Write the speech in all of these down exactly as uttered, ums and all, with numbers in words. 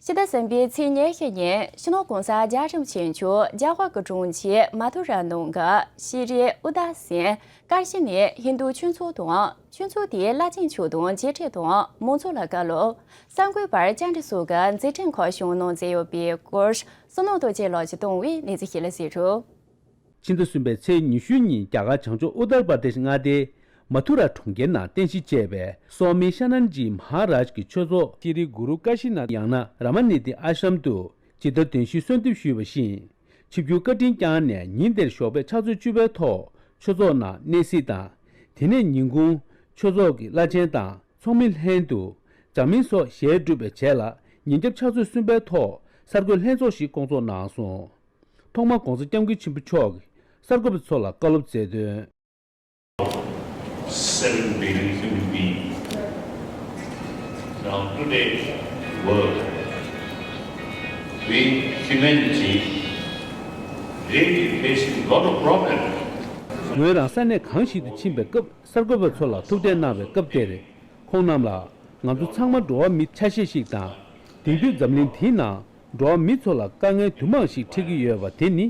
ཕྱི་ཟླ་གསུམ་པའི་ཚེས་ཉི་ཤུ་ཉིན་སྤྱི་ནོར་གོང་ས་རྒྱལ་བ་རིན་པོ་ཆེ་མཆོག་རྒྱ་གར་གྱི་གྲོང་ཁྱེར་མ་ཐུ་ར་ནང་གི་ཤྲི་ཨུ་དཱ་སིན་ཀ་ཤི་ནས་ཧིན་རྡུ་ཆོས་ཚོགས་དང་། ཆོས་ཚོགས་དེའི་བླ་ཆེན་མཆོག་དང་མཇལ་འཕྲད་དང་། མང་ཚོགས་ལ་བཀའ་སློབ། གསར་འགོད་པར་བཅར་འདྲི་སོགས་ཀྱི་མཛད་འཕྲིན་ཁག་བྱུང་གནང་མཛད་ཡོད་པའི་སྐོར། བསོད་ནམས་རྡོ་རྗེ་ལགས་ཀྱིས་བཏང་བའི་གནས་ཚུལ་ཞིག་ལ་གཟིགས་རོགས། ཕྱི་ཟླ་གསུམ་པའི་ཚེས་ཉི་ཤུ་ཉིན་རྒྱ་གར་བྱང་ཕྱོགས་ཨུ་ཏར་པར་དེཤ་མངའ་སྡེའི་མ་ཐུ་ར་གྲོང་ཁྱེར་ནང་རྟེན་གཞི་བྱས་པའི་སོ་མི་ཤ་ནན་ཇི་མ་ཧ་རཱཇ་གྱི་ཆོས་ཚོགས་ཤྲི་གུ་རུ་ཀ་ཤི་ན་ཡང་ན་ར་མ་ནི་ཏི་ཨ་ཤམ་དུ་ཇི་ལྟར་གདན་ཞུས་གསོལ་འདེབས་ཞུས་པ་བཞིན། ཆིབས་བསྒྱུར་བཀའ་དྲིན་བསྐྱངས་ནས་ཉིན་དེར་ཞོགས་པའི་ཕྱག་ཚོད་བཅུ་པའི་ཐོག་ཆོས་ཚོགས་ནང་གནས་གཟིགས་དང་། དེ་ནས་ཉིན་གུང་ཆོས་ཚོགས་ཀྱི་བླ་ཆེན་དང་ཚོགས་མི་ལྷན་དུ་འཛམ་གླིང་སོགས་ཞལ་སྒྲུབ་པའི་རྗེས་ལ། ཉིན་རྒྱབ་ཕྱག་ཚོད་གསུམ་པའི་ཐོག་གསར་འགོད་ལྷན་ཚོགས་ཤིག་བསྐོང་ཚོགས་གནང་སོང་། ཐོག་མར་༧གོང་ས་༧སྐྱབས་མགོན་ཆེན་པོ་མཆོག་གིས་གསར་འགོད་པ་ཚོ་ལ་བཀའ་སློབ་སྩལ་དོན། Seven billion human beings. Now today, world, we humanity really facing lot of problems. ངོས་རང་ས་གནས་གང་ཞིག་ཏུ་ཕྱིན་པའི་སྐབས་གསར་འགོད་པ་ཚོ་ལ་ཐུག་འཕྲད་གནང་བའི་སྐབས་དེར། ཁོང་རྣམས་ལ་ང་ཚོ་ཚང་མ་འགྲོ་བ་མིའི་ཆ་ཤས་ཤིག་དང་། དེང་དུས་འཛམ་གླིང་འདིའི་ནང་འགྲོ་བ་མི་ཚོ་ལ་དཀའ་ངལ་དུ་མ་ཞིག་འཕྲད་ཀྱི་ཡོད་པ་དེ་ནི།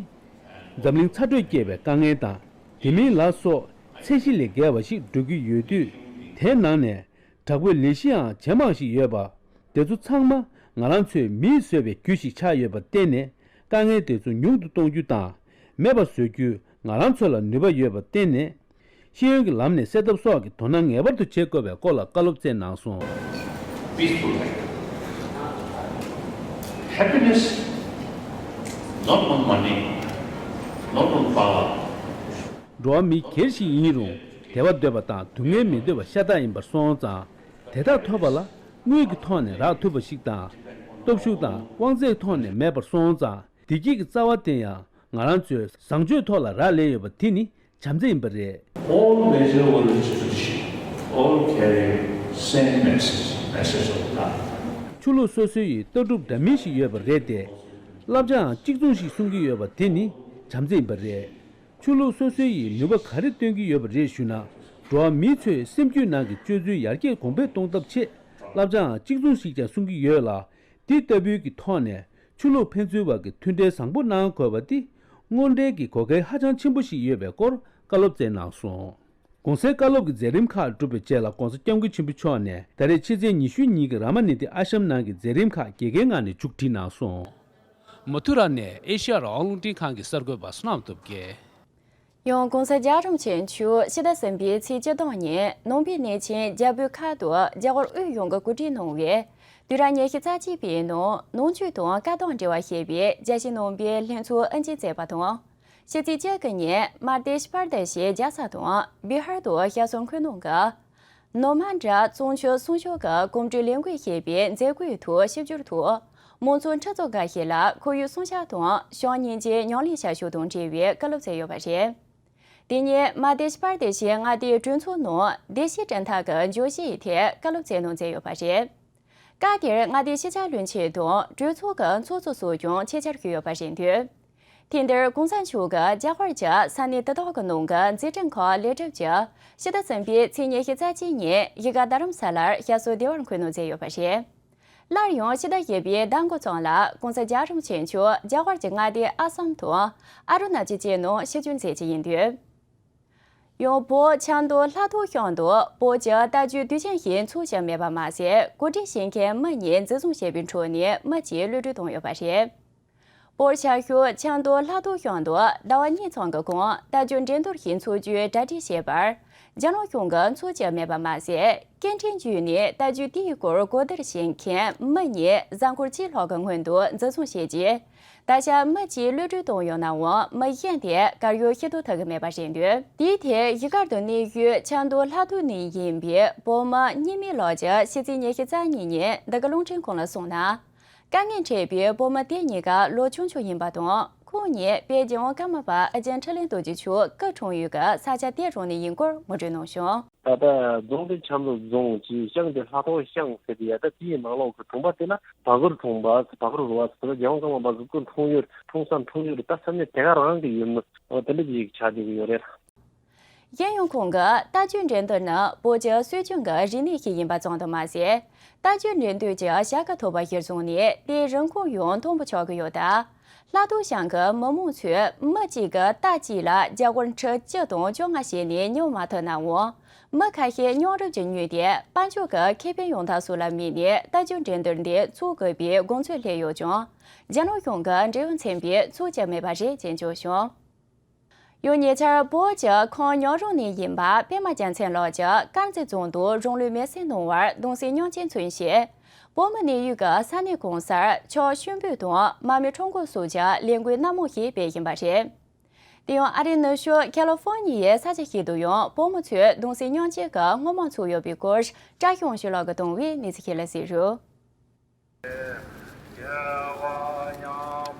འཛམ་གླིང་ཚ་དྲོད་སྐྱེད་པའི་དཀའ་ངལ་དང་། དེ་མིན་ལ་སོགས་ཚད་གཞི་ལས་བརྒལ་བ་ཞིག་འགྲོ་གི་ཡོད་དུས། དེའི་ནང་ནས་དྲག་པོའི་ལས་གཞིའང་ཇེ་མང་ཞིག་ཡོད་པ། དེ་ཚོ་ཚང་མ་ང་རང་ཚོའི་མིས་བཟོས་པའི་རྒྱུ་ཞིག་ཆགས་ཡོད་པར་བརྟེན་ནས། དཀའ་ངལ་དེ་ཚོ་ཉུང་དུ་གཏོང་རྒྱུ་དང་། མེད་པར་བཟོ་རྒྱུ་ང་རང་ཚོ་ལ་ནུས་པ་ཡོད་པར་བརྟེན་ནས། ཤེས་ཡོན་གྱི་ལམ་ནས་སེལ་ཐབས་སོགས་ཀྱི་དོ་སྣང་ངེས་པར་དུ་བྱེད་དགོས་པའི་སྐོར་ལ་བཀའ་སློབ་སྩལ་གནང་སོང་། Peaceful life. Happiness, not on money, not on power. འགྲོ་བ་མི་སྒེར་ཞིག་ཡིན་རུང་བདེ་བ་འདོད་པ་དང་སྡུག་བསྔལ་མི་འདོད་པ་ཤ་སྟག་ཡིན་པར་སོང་ཙང་། དེ་དག་ཐོབ་པ་ལ་དངུལ་གྱི་ཐོག་ནས་རག་ཐུབ་པ་ཞིག་དང་། སྟོབས་ཤུགས་དང་དབང་ཚད་ཐོག་ནས་མེད་པར་སོང་ཙང་། བདེ་སྐྱིད་ཀྱི་རྩ་བ་དེ་ཡང་ང་རང་ཚོས་བཟང་སྤྱོད་ཐོག་ལ་རག་ལས་ཡོད་པ་དེ་ནི་བྱམས་བརྩེ་ཡིན་པ་རེད། All major world institutions, all carry same message, message of love. ཆོས་ལུགས་སོ་སོ་ཡི་ལྟ་གྲུབ་འདྲ་མིན་ཞིག་ཡོད་པ་རེད་དེ། བསླབ་བྱའང་གཅིག་མཚུངས་ཤིག་གསུང་གི་ཡོད་པ་དེ་ནི་བྱམས་བརྩེ་ཡིན་པ་རེད། ཆོས་ལུགས་སོ་སོ་ཡིས་ནུས་པ་ག་རེ་བཏོན་གྱི་ཡོད་པ་རེད་ཞུ་ན། འགྲོ་བ་མིའི་ཚོའི་སེམས་རྒྱུད་ནང་གི་སྤྱོད་ཚུལ་ཡར་རྒྱས་གོང་འཕེལ་གཏོང་ཐབས་ཆེད་བསླབ་བྱའང་གཅིག་མཚུངས་ཤིག་ཀྱང་གསུང་གི་ཡོད་ལ། དེ་ལྟ་བུའི་གི་ཐོག་ནས་ཆོས་ལུགས་ཕན་ཚུན་བར་གྱི་མཐུན་འབྲེལ་བཟང་པོ་གནང་དགོས་པ་དེ་དངོས་འབྲེལ་གྱི་དགོས་གལ་ཧ་ཅང་ཆེན་པོ་ཞིག་ཡོད་པའི་སྐོར་བཀའ་སློབ་སྩལ་གནང་སོང་། གོང་གསལ་བཀའ་སློབ་ཀྱི་མཛད་རིམ་ཁག་གྲུབ་པའི་རྗེས་ལ་༧གོང་ས་༧སྐྱབས་མགོན་ཆེན་པོ་མཆོག་ནས་ད་རེས་ཕྱི་ཚེས་ཉི་ཤུ་ཉིན་གྱི་ར་མ་ནི་ཏི་ཨ་ཤམ་ནང་གི་མཛད་རིམ་ཁག་རྒྱལ་ཁའི་ངང་ནས་མཇུག་སྒྲིལ་གནང་སོང་། མ་ཐུ་ར་ནས་ཨེ་ཤ་ཡ་རང་དབང་རླུང་འཕྲིན་ཁང་གི་གསར་འགོད་པ་བསོད་ནམས་སྟོབས་རྒྱལ། ཡང་༧གོང་ས་༧རྒྱལ་བ་རིན་པོ་ཆེ་མཆོག་ཕྱི་ཟླ་གསུམ་པའི་ཚེས་བཅུ་བདུན་ཉིན་ནང་པའི་གནས་ཆེན་རྒྱལ་པོའི་ཁ་ཐུག་རྒྱ་གར་དབུས་གཞུང་གིས་གོ་སྒྲིག་གནང་བའི་དུས་རབས་ཉི་ཤུ་རྩ་གཅིག་པའི་ནང་ནང་ཆོས་དང་བཀའ་དང་འབྲེལ་བ་ཞེས་པའི་རྒྱལ་སྤྱིའི་ནང་པའི་ལྷན་ཚོགས་དབུ་འབྱེད་མཛད་པ་དང་། ཕྱི་ཚེས་བཅུ་དགུ་ཉིན་མར་དྷེ་ཤ་པར་དེ་ཤའི་རྒྱལ་ས་དང་བི་ཧར་དུ་ཞབས་སོར་འཁོད་གནང་གི། ནོར་མ་འདྲ་བཙོང་ཆོག་སྲུང་ཆོག་གི་གོམ་བགྲོད་ལས་འགུལ་ཞེས་པའི་མཛད་སྒོའི་ཐོག་ཞིབ་བསྒྱུར་ཐོག་མང་ཚོགས་ཁྲི་ཚོ་འགའ་ཞིག་ལ་ཁོར་ཡུག་སྲུང་སྐྱོབ་དང་ཕྱོགས་གཉིས་ཀྱི་ཉམས་ལེན་བྱ་ཕྱོགས་དང་འབྲེལ་བའི་བཀའ་སློབ་སྩལ་ཡོད་པ་རེད། དེ་ཉིན་མར་དྷེ་ཤ་པར་དེ་ཤའི་མངའ་སྡེའི་གྲོས་ཚོགས་ནང་སྡེ་སྲིད་གྲལ་མཐའ་གི་བརྗོད་གཞིའི་ཐད་བཀའ་སློབ་སྩལ་གནང་མཛད་ཡོད་པ་རེད། སྐབས་དེར་མངའ་སྡེའི་ཕྱི་དྲིལ་བློན་ཆེན་དང་གྲོས་ཚོགས་ཀྱི་ཚོགས་གཙོ་སོགས་ཀྱང་ཆེད་བཅར་ཞུས་ཡོད་པ་རེད་འདུག། དེ་འདིར་༧གོང་ས་མཆོག་གིས་རྒྱ་གར་གྱི་ས་གནས་དེ་དག་གི་ནང་གི་མཛད་འཕྲིན་ཁག་ལེགས་གྲུབ་ཀྱིས་ཕྱི་ཟླ་གསུམ་པའི་ཚེས་ཉི་ཤུ་རྩ་གཅིག་ཉིན་གཞིས་ཀ་རྡ་རམ་ས་ལར་ཞབས་སོར་བདེ་བར་འཁོད་གནང་མཛད་ཡོད་པ་རེད། སླར་ཡང་ཕྱི་ཟླ་བཞི་པའི་ཟླ་འགོ་ཙམ་ལ་༧གོང་ས་༧རྒྱལ་བ་རིན་པོ་ཆེ་མཆོག་རྒྱ་གར་གྱི་མངའ་སྡེ་ཨ་སམ་དང་ཨ་རུ་ན་ཅལ་བཅས་ནང་ཆིབས་བསྒྱུར་མཛད་རྒྱུ་ཡིན་འདུག། ཡང་བོད་ཆབ་མདོ་ལྷ་ཐོ་གཤམ་དུ་བོད་ཀྱི་རྟ་རྒྱུག་དུས་ཆེན་ཞིག་འཚོགས་བཞིན་མེད་པ་མ་ཟད། གོ་སྒྲིག་བྱེད་མཁན་མི་གཉིས་འཛིན་བཟུང་བྱས་པའི་འཕྲོ་ནས་མི་གཅིག་གློད་གྲོལ་བཏང་ཡོད་པ་རེད། བོད་ཤར་ཕྱོགས་ཆབ་མདོ་ལྷ་ཐོ་གཤམ་དུ་ཟླ་བ་གཉིས་ཙམ་གྱི་གོང་རྟ་རྒྱུག་འགྲན་བསྡུར་ཞིག་འཚོགས་རྒྱུའི་གྲ་སྒྲིག་བྱས་པར། རྒྱལ་ནང་གཞུང་གིས་འཚོགས་བཞིན་མེད་པ་མ་ཟད། སྐད་འཕྲིན་བརྒྱུད་ནས་རྟ་རྒྱུག་དེའི་སྐོར་གོ་བསྡུར་བྱེད་མཁན་མི་གཉིས་གཟའ་འཁོར་གཅིག་ལྷག་གི་སྔོན་དུ་འཛིན་བཟུང་བྱས་རྗེས། ད་ཆ་མི་གཅིག་གློད་གྲོལ་བཏང་ཡོད་ནའང་། མི་གཞན་དེ་གར་ཡོད་ཤེས་རྟོགས་ཐུབ་ཀྱི་མེད་པ་རེད་འདུག། དེའི་ཐད་གཞིས་སྒར་དུ་གནས་ཡུལ་ཆབ་མདོ་ལྷ་ཐོ་ནས་ཡིན་པའི་བོད་མི་གཉིས་མེད་ལགས་ཀྱིས་ཕྱི་ཚེས་ཉི་ཤུ་རྩ་གཉིས་ཉིན་འདི་ག་རླུང་འཕྲིན་ཁང་ལ་གསུངས་ན། དཀའ་ངལ་འཕྲད་པའི་བོད་མི་དེ་གཉིས་ཀ་ལོ་ཆུང་ཆུང་ཡིན་པ་དང་། ཁོང་གཉིས་པེ་ཅིང་ཀརྨ་པ་ཨ་ཅེ་འཕྲིན་ལས་རྡོ་རྗེ་མཆོག་སྐུ་འཁྲུངས་ཡུལ་གྱི་ས་ཆ་དེ་རང་ནས་ཡིན་སྐོར་ངོ་སྤྲོད་གནང་བྱུང་། ད་ལྟ་རྫོང་དེ་ཆབ་མདོ་རྫོང་གི་ཤང་དེ་ལྷ་ཐོ་ཤང་ཟེར་གི་ཡ། ད་དེའི་ནང་ལོགས་ཀྱི་གྲོང་པ་དེ་ལ་བ་གུར་གྲོང་པ། བ་གུར་རུ་བ་ཟེར། རྒྱལ་དབང་ཀརྨ་པ་གི་སྐུ་འཁྲུངས་ཡུལ་འཁྲུངས་ས་འཁྲུངས་ཡུལ་ད་ས་གནས་དེ་ག་རང་གི་ཡུལ་མི། འོ་དེ་འདྲ་ཅིག་ཆགས་བསྡད་ཀྱི་ཡོད་རེད། གཞན་ཡང་ཁོང་གིས་རྟ་རྒྱུག་འགྲན་བསྡུར་ནི་བོད་ཀྱི་སྲོལ་རྒྱུན་གྱི་རིག་གནས་ཤིག་ཡིན་པ་ཙམ་དུ་མ་ཟད། རྟ་རྒྱུག་འགྲན་བསྡུར་གྱི་བྱ་དགའ་ཐོབ་པ་གཞིར་བཟུང་ནས་དེའི་རིན་གོང་ཡང་མཐོན་པོ་ཆགས་ཀྱི་ཡོད་སྟབས། ལྷག་ཏུ་བྱང་གི་མི་མང་ཚོས་མི་གཅིག་གི་རྟ་གཅིག་ལ་རྒྱ་གར་ཁྲི་བཅུ་དང་བཅོ་ལྔ་བྱས་ནས་ཉོ་མ་ཐུབ་ནའང་། མི་ཁ་ཤས་རྙོག་གྲབས་ཀྱིས་ཉོས་ཏེ་དཔལ་འབྱོར་གྱི་ཁེ་ཕན་ཡོང་ཐབས་སུ་ལ་དམིགས་ནས་རྟ་རྒྱུག་འགྲན་བསྡུར་འདི་འཚོགས་དགོས་པའི་དགོངས་ཚུལ་སླེབས་ཡོད་ཀྱང་། རྒྱ་ནག་གཞུང་གི་འབྲེལ་ཡོད་ཚན་པས་འཚོགས་ཀྱི་མེད་པ་རེད་ཅེས་བརྗོད་བྱུང་། ཡང་ཉེ་ཆར་བོད་ཀྱི་ཁམས་ཉག་རོང་ནས་ཡིན་པ་པད་མ་རྒྱལ་མཚན་ལགས་ཀྱིས་དཀར་མཛེས་རྫོང་དུ་རང་ལུས་མེར་སྲེག་གནང་བར་གདུང་སེམས་མཉམ་སྐྱེད་མཚོན་ཆེད། བོད་མི་གནས་ཡུལ་གྱི་ས་གནས་གང་སར་ཕྱག་ཤུན་པོ་དང་མར་མེ་ཁྲོམ་སྐོར་སོགས་ཀྱི་ལས་འགུལ་སྣ་མང་ཞིག་སྤེལ་བཞིན་པ་རེད། དེ་ཡང་ཨ་རིའི་ནུབ་ཕྱོགས་ཁ་ལི་ཧྥོ་ནི་ཡའི་ས་ཆ་ཞིག་ཏུ་ཡང་བོད་མི་ཚོས་གདུང་སེམས་མཉམ་སྐྱེད་ཀྱི་སྔོན་མ་འཚོགས་ཡོད་པའི་སྐོར་བཀྲ་ཤིས་དབང་ཕྱུག་ལགས་ཀྱིས་བཏང་བའི་གནས་ཚུལ་ཞིག་ལ་གཟིགས་རོགས།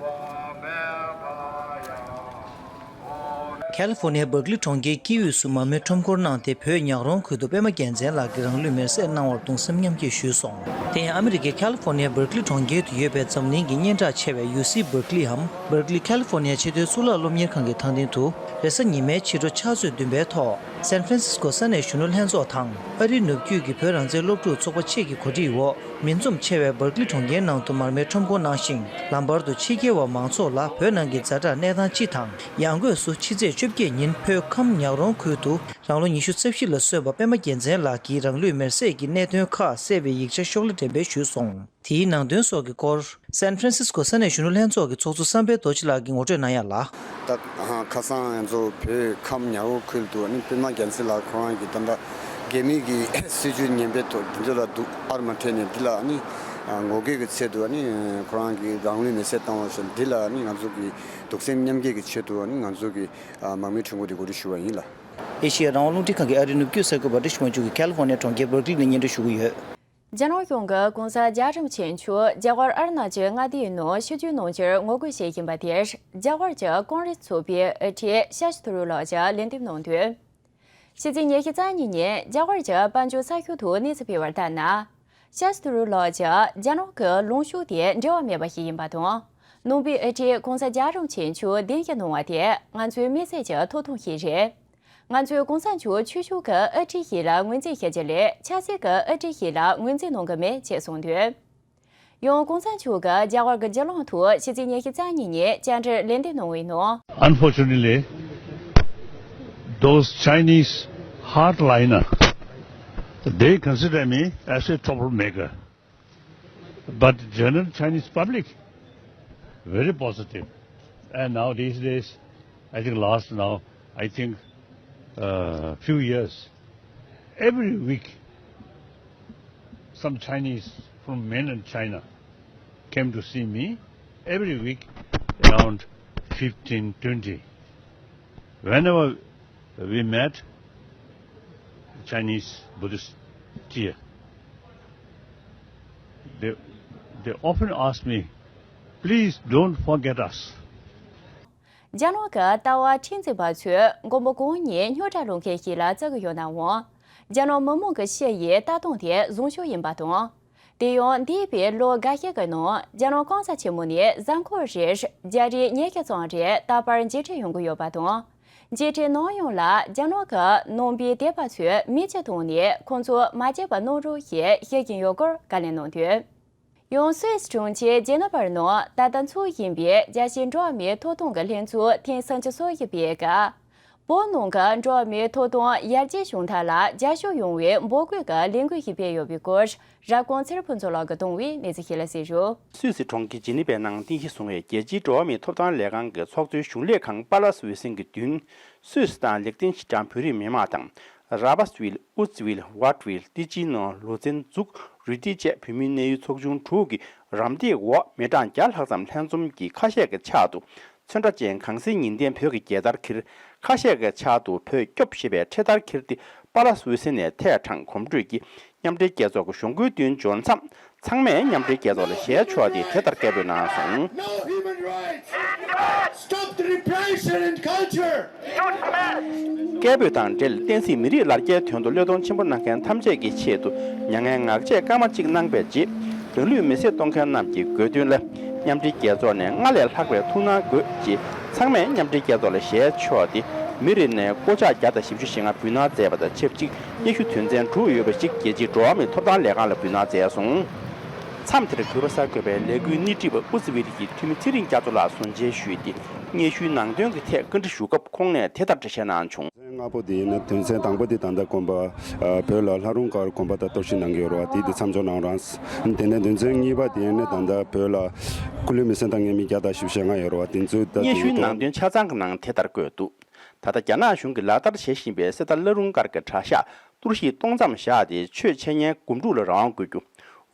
ཁ་ལི་ཧྥོ་ནི་ཡའི་སྦར་ཀི་ལི་གྲོང་ཁྱེར་དཀྱིལ་དབུས་སུ་མར་མེ་ཁྲོམ་སྐོར་གནང་སྟེ། བོད་ཉག་རོང་ཁུལ་དུ་པད་མ་རྒྱལ་མཚན་ལགས་ཀྱིས་རང་ལུས་མེར་སྲེག་གནང་བར་གདུང་སེམས་མཉམ་སྐྱེད་ཞུས་སོང་། དེ་ཡང་ཨ་མི་རི་ཀའི་ཁ་ལི་ཧྥོ་ནི་ཡའི་སྦར་ཀི་ལི་གྲོང་ཁྱེར་དུ་ཡོད་པའི་འཛམ་གླིང་གི་སྙན་གྲགས་ཆེ་བའི་ཡུ་སི་སྦར་ཀི་ལིའམ་སྦར་ཀི་ལི་ཁ་ལི་ཧྥོ་ནི་ཡ་ཆེས་མཐོའི་གཙུག་ལག་སློབ་གཉེར་ཁང་གི་ཐང་སྟེང་དུ། རེས་གཟའ་ཉི་མའི་ཕྱི་དྲོ་ཕྱག་ཚོད་བདུན་པའི་ཐོག་སན་ཧྥ་རན་སིས་ཀོ་ས་གནས་གཞོན་ནུ་ལྷན་ཚོགས་དང་། ཨ་རིའི་ནུབ་རྒྱུད་ཀྱི་བོད་རང་བཙན་སློབ་ཕྲུག་ཚོགས་པ་བཅས་ཀྱི་གོ་སྒྲིག་འོག་མི་འཛོམས་ཆེ་བའི་སྦར་ཀི་ལི་གྲོང་ཁྱེར་ནང་དུ་མར་མེ་ཁྲོམ་སྐོར་གནང་ཞིང་། ལམ་བར་དུ་ཕྱི་རྒྱལ་བ་མང་ཚོགས་ལ་བོད་ནང་གི་ཛ་དྲག་གནས་སྟངས་སྤྱི་དང་། ཡང་སྒོས་སུ་ཕྱི་ཚེས་བཅོ་བརྒྱད་ཉིན་བོད་ཁམས་ཉག་རོང་ཁུལ་དུ་རང་ལོ་ཉི་ཤུ་རྩ་བཞི་ལ་སོན་པ་པད་མ་རྒྱལ་མཚན་ལགས་ཀྱི་རང་ལུས་མེར་སྲེག་གི་གནད་དོན་ཁག་གསལ་བའི་ཡིག་ཆ་ཤོག་ལྷེ་འགྲེམས་སྤེལ་ཞུས་སོང་། དེའི་ནང་དོན་སོགས་ཀྱི་སྐོར། སན་ཧྥ་རན་སིས་ཀོ་ས་གནས་གཞོན་ནུ་ལྷན་ཚོགས་ཀྱི་ཚོགས་གཙོ་བསམ་འཕེལ་རྡོ་རྗེ་ལགས་ཀྱིས་ངོ་སྤྲོད་གནང་ཡ་ལ། ད་ཁ་སང་ང་ཚོ་བོད་ཁམས་ཉག་རོང་ཁུལ་དུ་ནི་པད་མ་རྒྱལ་མཚན་ལགས་ཁོ་རང་གིས་ད་ལྟ་རྒྱ་མི་གི་སྲིད་བྱུས་ངན་པའི་ཐོག་འདི་ཚོ་ལ་སྡུག་ཨར་མ་སྤྲད་ནས་འདི་ལ་ནི་ངོ་རྒོལ་གྱི་ཆེད་དུ་ནི་ཁོ་རང་གིས་རང་ལུས་མེར་སྲེག་བཏང་བ་བཞིན་འདི་ལ་ནི་ང་ཚོ་གི་གདུང་སེམས་མཉམ་སྐྱེད་ཀྱི་ཆེད་དུ་ནི་ང་ཚོ་གི་མར་མེ་ཁྲོམ་སྐོར་འདི་གོ་སྒྲིག་ཞུ་བ་ཡིན་ལ། ཨེ་ཤི་ཡ་རང་དབང་རླུང་འཕྲིན་ཁང་གི་ཨ་རིའི་ནུབ་རྒྱུད་གསར་འགོད་པ་བཀྲ་ཤིས་དབང་ཕྱུག་གིས་ཁ་ལི་ཧྥོ་ནི་ཡའི་གྲོང་ཁྱེར་སྦར་ཀི་ལི་ནས་སྙན་སྒྲོན་ཞུ་གི་ཡོད། རྒྱ་ནག་གཞུང་གིས་གོང་ས་རྒྱལ་རིན་པོ་ཆེ་མཆོག་རྒྱ་གར་ཨ་རུ་ན་ཅལ་མངའ་སྡེའི་ནང་ཆིབས་བསྒྱུར་གནང་རྒྱུར་ངོ་རྒོལ་བྱེད་བཞིན་པ་དེར། རྒྱ་གར་གྱི་ཀོང་རེས་ཚོགས་པའི་དབུ་ཁྲིད་ཤ་ཤི་ཐ་རུར་ལགས་ཀྱིས་ལན་འདེབས་གནང་དོན། ཕྱི་ཚེས་ཉི་ཤུ་རྩ་གཉིས་ཉིན་རྒྱ་གར་གྱི་དཔལ་འབྱོར་གསར་ཤོག་ཐོག་གནས་ཚུལ་སྤེལ་བར་ལྟར་ན། ཤ་ཤི་ཐ་རུར་ལགས་ཀྱིས་རྒྱ་ནག་གི་ལངས་ཕྱོགས་དེ་འབྲེལ་བ་མེད་པ་ཞིག་ཡིན་པ་དང་། ནང་པའི་དབུ་ཁྲིད་གོང་ས་རྒྱལ་རིན་པོ་ཆེ་མཆོག་གདན་ཞུ་གནང་བ་དེ་ང་ཚོའི་དམིགས་བསལ་གྱི་ཐོབ་ཐང་ཞིག་རེད། ང་ཚོས་གོང་ས་མཆོག་ཆོས་ཕྱོགས་ཀྱི་དབུ་ཁྲིད་ཞིག་ལ་ངོས་འཛིན་བྱེད་ཀྱི་ལས་ཆབ་སྲིད་ཀྱི་དབུ་ཁྲིད་ཞིག་ལ་ངོས་འཛིན་གནང་གི་མེད་ཅེས་གསུངས་དོན། ཡང་གོང་ས་མཆོག་གིས་རྒྱ་གར་གྱི་བརྒྱུད་ལམ་ཐོག་ཕྱི་ཚེས་ཉི་ཤུ་རྩ་གཉིས་ཉིན་བཅར་འདྲིར་ལན་འདེབས་གནང་བའི་ནང་། Unfortunately, those Chinese hardliner, they consider me as a troublemaker. But general Chinese public, very positive. And now these days, I think last now, I think, uh, few years, every week, some Chinese from mainland China came to see me. Every week, around fifteen, twenty. Whenever we met, Chinese Buddhist here, they, they often ask me, "Please don't forget us." རྒྱ་ནག་གི་ལྟ་བ་མཁྲེགས་འཛིན་པ་ཚོས་མགོན་པོ་གང་ཉིད་རྙོག་དྲ་སློང་མཁན་ཞིག་ལ་བརྩི་གི་ཡོད་ནའང་། རྒྱ་ནག་མི་མང་གི་ཕྱི་ཡི་ལྟ་སྟངས་དེ་བཟང་ཕྱོགས་ཡིན་པ་དང་། དེ་ཡང་འདས་པའི་ལོ་འགའ་ཤས་ཀྱི་ནང་རྒྱ་ནག་གོང་ས་ཆེན་མོ་ནས་གཟའ་འཁོར་རེར་རྒྱ་རིགས་ཉིས་བརྒྱ་ཙམ་རེ་རྟག་པར་མཇལ་འཕྲད་ཡོང་གི་ཡོད་པ་དང་། མཇལ་འཕྲད་གནང་ཡོང་ལ་རྒྱ་ནག་གི་ནང་པའི་དད་པ་ཚོས་མིག་ཆུ་བཏང་ནས་ཁོང་ཚོ་མ་བརྗེད་པ་གནང་རོགས་ཞེས་ཞུ་བཞིན་ཡོད་སྐོར་བཀའ་ལན་གནང་དོན། ཡང་སུད་སི་གྲོང་ཁྱེར་ཇེ་ནི་ཝར་ནང་ད་ལྟ་འཚོགས་བཞིན་པའི་རྒྱལ་སྤྱིའི་འགྲོ་བ་མིའི་ཐོབ་ཐང་གི་ལྷན་ཚོགས་ཐེངས་སུམ་ཅུ་སོ་བཞི་པའི་སྐབས། བོད་ནང་གི་འགྲོ་བ་མིའི་ཐོབ་ཐང་ཡར་རྒྱས་བྱུང་ཐབས་ལ་རྒྱབ་སྐྱོར་ཡོང་བའི་འབོད་སྐུལ་གྱི་ལས་འགུལ་ཞིག་སྤེལ་ཡོད་པའི་སྐོར། རབ་དགོངས་ཚེ་རིང་ཕུན་ཚོགས་ལགས་ཀྱིས་བཏང་བའི་གནས་ཚུལ་ཞིག་ལ་གཟིགས་རོགས། སུད་སི་གྲོང་ཁྱེར་ཇི་ནི་ཝའི་ནང་རྟེན་གཞི་བཟུང་བའི་རྒྱལ་སྤྱིའི་འགྲོ་བ་མིའི་ཐོབ་ཐང་ལས་ཁང་གི་ཚོགས་གཙོའི་གཞུང་ལས་ཁང་པཱ་ལ་སི་འོད་ཟེར་གྱི་མདུན། སུད་སི་དང་ལེག་ཏེན་ཤི་ཊན་བོད་རིགས་མི་མང་དང་། ར་བཱ་སི་ཝིལ། ཨུ་ཙི་ཝིལ། ཝཱ་ཊི་ཝིལ། ཏི་ཅི་ནོ། ལུ་ཙེན་ཛུག་རུས་ཏི་བཅས་བོད་མིའི་གནས་ཡུལ་ཚོགས་ཆུང་དྲུག་གི་རམ་འདེགས་འོག་མི་གྲངས་བརྒྱ་ལྷག་ཙམ་ལྷན་འཛོམས་ཀྱིས་ཁ་ཤས་ཀྱི་ཕྱག་ཏུ། ཚོན་ཁྲ་ཅན་གངས་སེང་ཉི་ལྡན་བོད་ཀྱི་རྒྱལ་དར་འཁྱེར། ཁ་ཤས་ཀྱི་ཕྱག་ཏུ་བོད་སྐྱོབས་ཞེས་པའི་འཕྲེད་དར་འཁྱེར་ཏེ་པཱ་ལ་སི་འོད་ཟེར་ནས་ཐད་དྲངས་གོམ་བགྲོད་ཀྱིས་མཉམ་འབྲེལ་རྒྱལ་ཚོགས་ཀྱི་གཞུང་སྒོའི་མདུན་འབྱོར་མཚམས། ཚང་མས་མཉམ་འབྲེལ་རྒྱལ་ཚོགས་ལ་ཞལ་ཕྱོགས་ཏེ་དེ་ལྟར་སྐད་འབོད་གནང་སོང་། No human rights! Stop the repression and culture! སྐད་འབོད་དང་འབྲེལ་བསྟན་སྲིད་མི་རིགས་ལ་རྒྱའི་དོན་དུ་བློས་གཏོང་ཆེན་པོ་གནང་མཁན་ཐམས་ཅད་ཀྱི་ཆེད་དུ་མྱ་ངན་ངག་བཅད་སྐར་མ་གཅིག་གནང་བའི་རྗེས། རང་ལུས་མེར་སྲེག་གཏོང་མཁན་རྣམས་ཀྱི་དགོས་འདུན་ལ་མཉམ་འབྲེལ་རྒྱལ་ཚོགས་ནས་སྔར་ལས་ལྷག་པའི་ཐུགས་སྣང་དགོས་ཅེས་ཚང་མས་མཉམ་འབྲེལ་རྒྱལ་ཚོགས་ལ་ཞལ་ཕྱོགས་ཏེ་ མི་རེ་ནས་བསྐོ་བཞག་བརྒྱ་དང་བཞི་བཅུ་ཞེ་ལྔ་འབུལ་གནང་མཛད་པ་དང་ཆབས་ཅིག་སྙན་ཞུ་དོན་ཚན་དྲུག་ཡོད་པ་ཞིག་རྒྱལ་སྤྱིའི་འགྲོ་བ་མིའི་ཐོབ་ཐང་ལས་ཁང་ལ་འབུལ་གནང་མཛད་སོང་། མཚམས་དེར་གུས་པ་གསར་འགོད་པས་ལས་འགུལ་སྣེ་ཁྲིད་པ་ཨུ་ཛི་ཝི་ཏི་ཡི་འཐུས་མི་ཚེ་རིང་རྒྱ་མཚོ་ལགས་སུན་གཙེར་ཞུས་ཏེ། སྙན་ཞུའི་ནང་དོན་གྱི་ཐད་བཀའ་འདྲི་ཞུ་སྐབས་ཁོང་ནས་དེ་ལྟར་འགྲེལ་བཤད་གནང་བྱུང་། ལྔ་པོ་དེ་ཡིན་ན་དོན་ཚན་དང་པོ་དེ་ད་ལྟ་དགོན་པ། ཨ། བོད་ལ་ལྷ་རུང་སྒར་དགོན་པ་ད་གཏོར་བཤིག་གནང་གི་ཡོད་རེད་བ། དེ་དེ་མཚམས་འཇོག་གནང་རོགས་གནང་། དེ་ནས་དོན་ཚན་གཉིས་པ་དེ་ཡིན་ན་ད་ལྟ་བོད་ལ་སྐུ་ལུས་མེར་སྲེག་བཏང་མཁན་མི་བརྒྱ་དང་བཞི་བཅུ་ཞེ་ལྔ་ཡོད་རེད་བ། དེ་ཚོའི་ད་སྙན་ཞུའི་ནང་དོན་ཆ་ཚང་གི་ནང་དེ་ལྟར་བཀོད་འདུག། ད་ལྟ་རྒྱ་ནག་གཞུང་གིས་ལག་བསྟར་བྱེད་བཞིན་པའི་གསེར་རྟ་བླ་རུང་སྒར་གྱི་གྲྭ་ཤག་གཏོར་བཤིག་གཏོང་མཚམས་བཞག་སྟེ་ཆོས་འཆད་ཉན་སྒོམ་སྒྲུབ་ལ་རང་དབང་དགོས་རྒྱུ།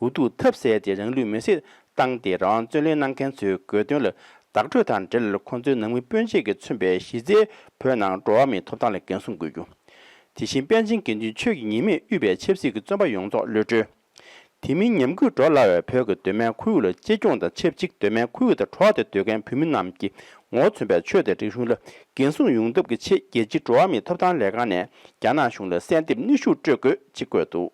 འུ་ཐུག་ཐབས་ཟད་དེ་རང་ལུས་མེར་སྲེག་བཏང་སྟེ་རང་དབང་རྩོད་ལེན་གནང་མཁན་ཚོའི་དགོས་འདུན་ལ་བདག་སྤྲོད་དང་འབྲེལ། ཁོང་ཚོའི་ནང་མི་སྤུན་མཆེད་ཀྱིས་མཚོན་པའི་གཞི་རྩའི་བོད་ནང་འགྲོ་བ་མིའི་ཐོབ་ཐང་ལ་འགན་སྲུང་དགོས་རྒྱུ། དེ་བཞིན་པཎ་ཆེན་དགེ་འདུན་ཆོས་ཀྱི་ཉི་མས་དབུས་པའི་ཆབ་སྲིད་ཀྱི་བཙོན་པ་ཡོངས་རྫོགས་གློད་གྲོལ། དེ་མིན་ཉམས་རྒུད་འགྲོ་སླ་བའི་བོད་ཀྱི་གདོད་མའི་ཁོར་ཡུག་ལ་གཅེས་སྐྱོང་དང་ཆབས་ཅིག་གདོད་མའི་ཁོར་ཡུག་དང་འགྲོགས་ཏེ་སྡོད་མཁན་བོད་མི་རྣམས་ཀྱི་ངོ་བོ་མཚོན་པའི་ཆོས་དང་རིག་གཞུང་ལ་འགན་སྲུང་ཡོང་ཐབས་ཀྱི་ཆེད་རྒྱལ་སྤྱིའི་འགྲོ་བ་མིའི་ཐོབ་ཐང་ལས་ཁང་ནས་རྒྱ་ནག་གཞུང་ལ་གསལ་འདེབས་སྙན་ཞུ་སྤྲོད་དགོས་ཅེས་བཀོད་འདུག།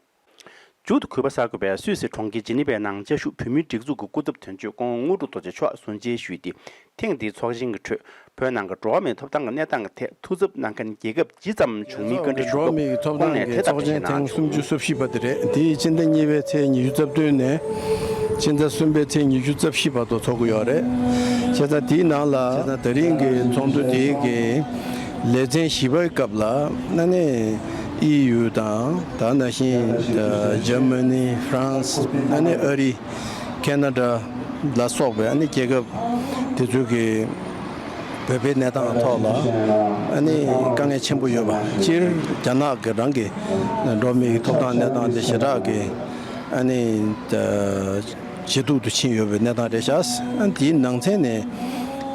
མཇུག་ཏུ་གུས་པ་གསར་འགོད་པས་སུད་སི་གྲོང་ཁྱེར་ཇི་ནི་ཝའི་ནང་བཅའ་བཞུགས་བོད་མིའི་སྒྲིག་འཛུགས་ཀྱི་སྐུ་ཚབ་དོན་གཅོད་སྐུ་ངོ་དངོས་གྲུབ་རྡོ་རྗེ་མཆོག་སུན་གཙེར་ཞུས་ཏེ། ཐེངས་འདིའི་ཚོགས་ཆེན་གྱི་ཁྲོད་བོད་ནང་གི་འགྲོ་བ་མིའི་ཐོབ་ཐང་གི་གནས་སྟངས་ཀྱི་ཐད་ཐུགས་འཚབ་གནང་མཁན་རྒྱལ་ཁབ་ཇི་ཙམ་བྱུང་མིན་བཀའ་འདྲི་ཞུ་སྐབས་ཁོང་ནས་དེ་ལྟར་འགྲེལ་བཤད་གནང་བྱུང་། སུམ་ཅུ་སོ་བཞི་པ་དེ་རེད། དེ་ཡིས་སྤྱི་ཟླ་གཉིས་པའི་ཚེས་ཉི་ཤུ་རྩ་བདུན་ནས་སྤྱི་ཟླ་གསུམ་པའི་ཚེས་ཉི་ཤུ་རྩ་བཞི་བར་དུ་འཚོགས་ཀྱི་ཡོད་རེད། བྱས་ཙང་དེའི་ནང་ལ་བྱས་ཙང་ད་རིང་གི་ཚོགས་འདུ་དེའི་གི་ལེ་ཚན་བཞི་པའི་སྐབས་ལ་ཨ་ནི་ཨི་ཡུ་དང་ད་ནང་བཞིན་ཇར་མ་ནི། ཧྥ་རན་སི། ཨ་ནི་ཨ་རི། ཁེ་ན་ཌ་ལ་སོགས་པའི་ཨ་ནི་རྒྱལ་ཁབ་དེ་ཚོའི་གི་བོད་པའི་གནས་སྟངས་ཐོག་ལ་ཨ་ནི་དཀའ་ངལ་ཆེན་པོ་ཡོད་པ། སྤྱིར་རྒྱ་ནག་གི་རང་གི་འགྲོ་བ་མིའི་ཐོབ་ཐང་གནས་སྟངས་དེ་ཞེ་དྲག་གི་ཨ་ནི་ཇེ་སྡུག་ཏུ་ཕྱིན་ཡོད་པའི་གནས་སྟངས་རེད་ཤག། ཨ་ནི་དེའི་ནང་ཚན་ནས་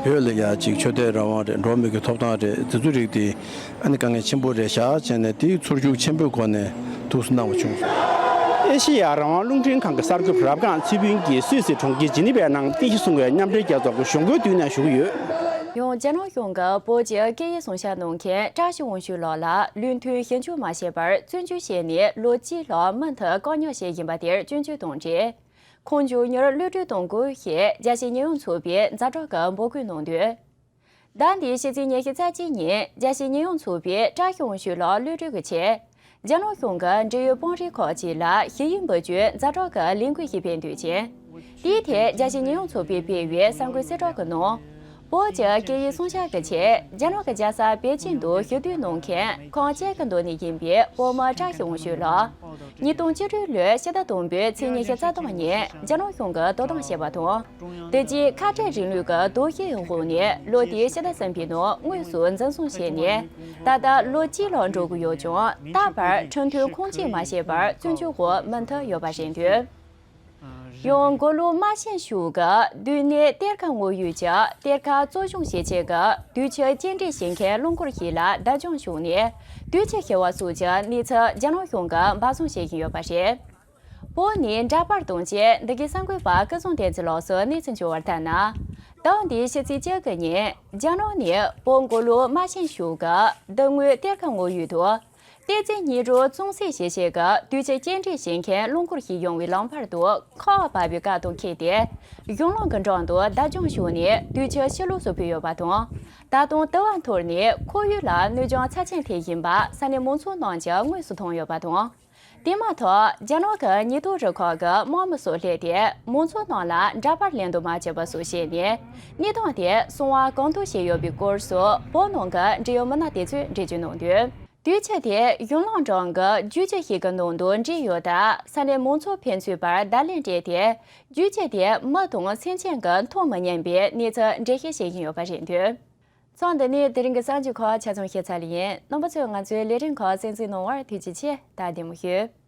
བོད་ལ་ཡ་ཅིག་ཆོས་དད་རང་དབང་རེད། འགྲོ་བ་མིའི་གི་ཐོབ་ཐང་རེད། དེ་ཚོ་རིགས་དེ་ཨ་ནི་དཀའ་ངལ་ཆེན་པོ་རེད་ཤག་བྱས་ནས་དེའི་ཚོར་ཤུགས་ཆེན་པོའི་སྒོ་ནས་ཐུགས་སུ་གནང་བ་བྱུང་སོང་། ཨེ་ཤེ་ཡ་རང་དབང་རླུང་འཕྲིན་ཁང་གི་གསར་འགོད་པ་རབ་སྒང་ཚེ་ཕུན་གྱིས་སུད་སི་གྲོང་ཁྱེར་ཇི་ནི་ཝའི་ནང་རྟེན་གཞི་བཟུང་བའི་མཉམ་འབྲེལ་རྒྱལ་ཚོགས་ཀྱི་གཞུང་སྒོའི་མདུན་ནས་ཞུ་གི་ཡོད། ཡང་རྒྱ་ནག་གཞུང་གིས་བོད་ཀྱི་སྐད་ཡིག་སྲུང་སྐྱོབ་གནང་མཁན་བཀྲ་ཤིས་དབང་ཕྱུག་ལགས་ལ་ལུགས་མཐུན་ཞིབ་འཇུག་མ་བྱས་པར་བཙོན་འཇུག་བྱས་ནས་ལོ་གཅིག་ལྷག་མུ་མཐུད་བཀག་ཉར་བྱས་ཡིན་པ་དེར་སྐྱོན་བརྗོད་དང་འབྲེལ། ཁོང་མཇུག་མྱུར་གློད་གྲོལ་གཏོང་དགོས་ཞེས་རྒྱལ་སྤྱིའི་ཉེས་ཡངས་ཚོགས་པས་ཛ་དྲག་གི་འབོད་སྐུལ་གནང་དོན། ཟླ་འདིའི་ཕྱི་ཚེས་ཉི་ཤུ་རྩ་གཅིག་ཉིན་རྒྱལ་སྤྱིའི་ཉེས་ཡངས་ཚོགས་པས་བཀྲ་ཤིས་དབང་ཕྱུག་ལགས་གློད་གྲོལ་གྱི་ཆེད། རྒྱ་ནག་གཞུང་གི་འབྲེལ་ཡོད་དཔོན་རིགས་ཁག་ཅིག་ལ་ཞི་བའི་འབོད་སྐུལ་ཛ་དྲག་གི་ལས་འགུལ་ཞིག་སྤེལ་འདོད་ཅིང་། དེའི་ཐད་རྒྱལ་སྤྱིའི་ཉེས་ཡངས་ཚོགས་པས་སྤེལ་བའི་གསར་འགོད་གསལ་བསྒྲགས་ཀྱི་ནང་། བོད་ཀྱི་སྐད་ཡིག་སྲུང་སྐྱོབ་ཀྱི་ཆེད་རྒྱ་ནག་གི་རྒྱལ་ས་པེ་ཅིང་དུ་ཞི་བསྡད་གནང་མཁན་ཁོང་ཅག་གི་འདོད་ནི་ཡིན་པའི་བོད་མི་བཀྲ་ཤིས་དབང་ཕྱུག་ལགས། ཉིས་སྟོང་བཅུ་དྲུག་ལོའི་ཕྱི་ཟླ་དང་པོའི་ཚེས་ཉི་ཤུ་རྩ་སྟོང་ཉིན་རྒྱ་ནག་གཞུང་གིས་དོ་དམ་བྱས་པ་དང་། དེ་རྗེས་ཁ་བྲལ་རིང་ལུགས་ཀྱི་དོགས་གཞིའི་འོག་ནས་ལོ་དེའི་ཕྱི་ཟླ་གསུམ་པའི་ནང་དངོས་སུ་འཛིན་བཟུང་བྱས་ནས་ད་ལྟ་ལོ་གཅིག་ལྷག་འགྲོ་གི་ཡོད་ཀྱང་། ད་བར་ཁྲིམས་མཐུན་ཁུངས་སྐྱེལ་མ་བྱས་པར་བཙོན་འཇུག་འོག་མུ་མཐུད་ཡོད་པ་རེད་འདུག། ཡང་མགོ་ལོག་རྨ་ཆེན་གཞུང་གིས་སྡོད་གནས་གཏེར་ཁ་ངོ་ཡོད་ཀྱི་གཏེར་ཁ་གཙོ་སྐྱོང་བྱེད་ཆེད་ཀྱི་དུས་ཆེན་རྟེན་འབྲེལ་བྱེད་མཁན་རླངས་འཁོར་ཞིག་ལ་བརྡབ་སྐྱོན་བྱུང་ནས་དུས་ཆེན་ཞི་བ་སོགས་ཀྱི་གནས་ཚུལ་རྒྱ་ནག་གཞུང་གིས་འབའ་བཟུང་བྱེད་བཞིན་ཡོད་པ་རེད། བོད་ནས་འདྲ་པར་དང་བཅས་འདི་གའི་གསར་འགོད་པ་སྐལ་བཟང་བསྟན་འཛིན་ལགས་སུ་གནས་ཚུལ་འབྱོར་བར་ལྟར་ན། ཟླ་བ་འདིའི་ཕྱི་ཚེས་བཅུ་དགུ་ཉིན་རྒྱ་ནག་ནས་བོད་མགོ་ལོག་རྨ་ཆེན་གཞུང་གི་འདི་ངོས་གཏེར་ཁ་ངོ་ཡོད་དུ། གཏེར་རྫས་སྙིགས་སྒྲོ་བཙོང་སེལ་བྱེད་ཆེད་ཀྱི་དུས་ཆེན་རྟེན་འབྲེལ་བྱེད་མཁན་རླངས་འཁོར་ཞིག་ཡོང་བའི་ལམ་བར་དུ་ཁ་བ་བབས་པའི་བཀག་སྡོམ་འཁེལ་ཏེ། གཞུང་ལམ་གྱི་འགྲམ་དུ་བརྡབ་སྐྱོན་བྱུང་ནས་དུས་ཆེན་ཕྱི་ལོགས་སུ་ཕུད་ཡོད་པ་དང་། ད་དུང་དུ་བ་འཐོར་ནས་ཁོར་ཡུག་ལ་གནོད་སྐྱོན་ཚབས་ཆེན་ཐེབས་བཞིན་པ་ས་གནས་མང་ཚོགས་རྣམས་ཀྱིས་དངོས་སུ་མཐོང་ཡོད་པ་དང་། དེ་མ་ཐག་རྒྱ་ནག་གི་ཉེན་རྟོག་རུ་ཁག་གིས་དམག་མི་སོགས་སླེབས་ཏེ་མང་ཚོགས་རྣམས་ལ་འདྲ་པར་ལེན་དུ་མ་བཅུག་པ་སོགས་བྱས་ནས་གནས་སྟངས་དེ་སྲུང་བ་གང་ཐུབ་བྱས་ཡོད་པའི་སྐོར་སོགས་བོད་ནང་གི་འབྲེལ་ཡོད་མི་སྣ་དེ་ཚོས་འགྲེལ་བརྗོད་གནང་དོན། དུས་ཆེན་དེ་གཞུང་ལམ་འགྲམ་གྱི་རྒྱུག་ཁྱི་ཞིག་གི་ནང་དུ་འགྲིལ་ཡོད་སྟབས། ས་གནས་མང་ཚོགས་ཕན་ཚུན་བར་བརྡ་ལན་སྤྲད་དེ། རྒྱུག་ཁྱི་དེ་མི་དང་སེམས་ཅན་གྱིས་མཐོང་མི་ཉན་པའི་གནས་ཚུལ་འགྲེལ་བཤད་བྱེད་བཞིན་ཡོད་པ་རེད་འདུག། མཚམས་འདི་ནས་དེ་རིང་གི་གསར་འགྱུར་ཁག་ཆ་ཚང་ཞིབ་ཚགས་ལ་ཡིན། རྣམ་པ་ཚོས་ང་ཚོའི་ལས་རིམ་ཁག་གསན་གཟིགས་གནང་བར་ཐུགས་རྗེ་ཆེ། ད་བདེ་མོ་བྱོས།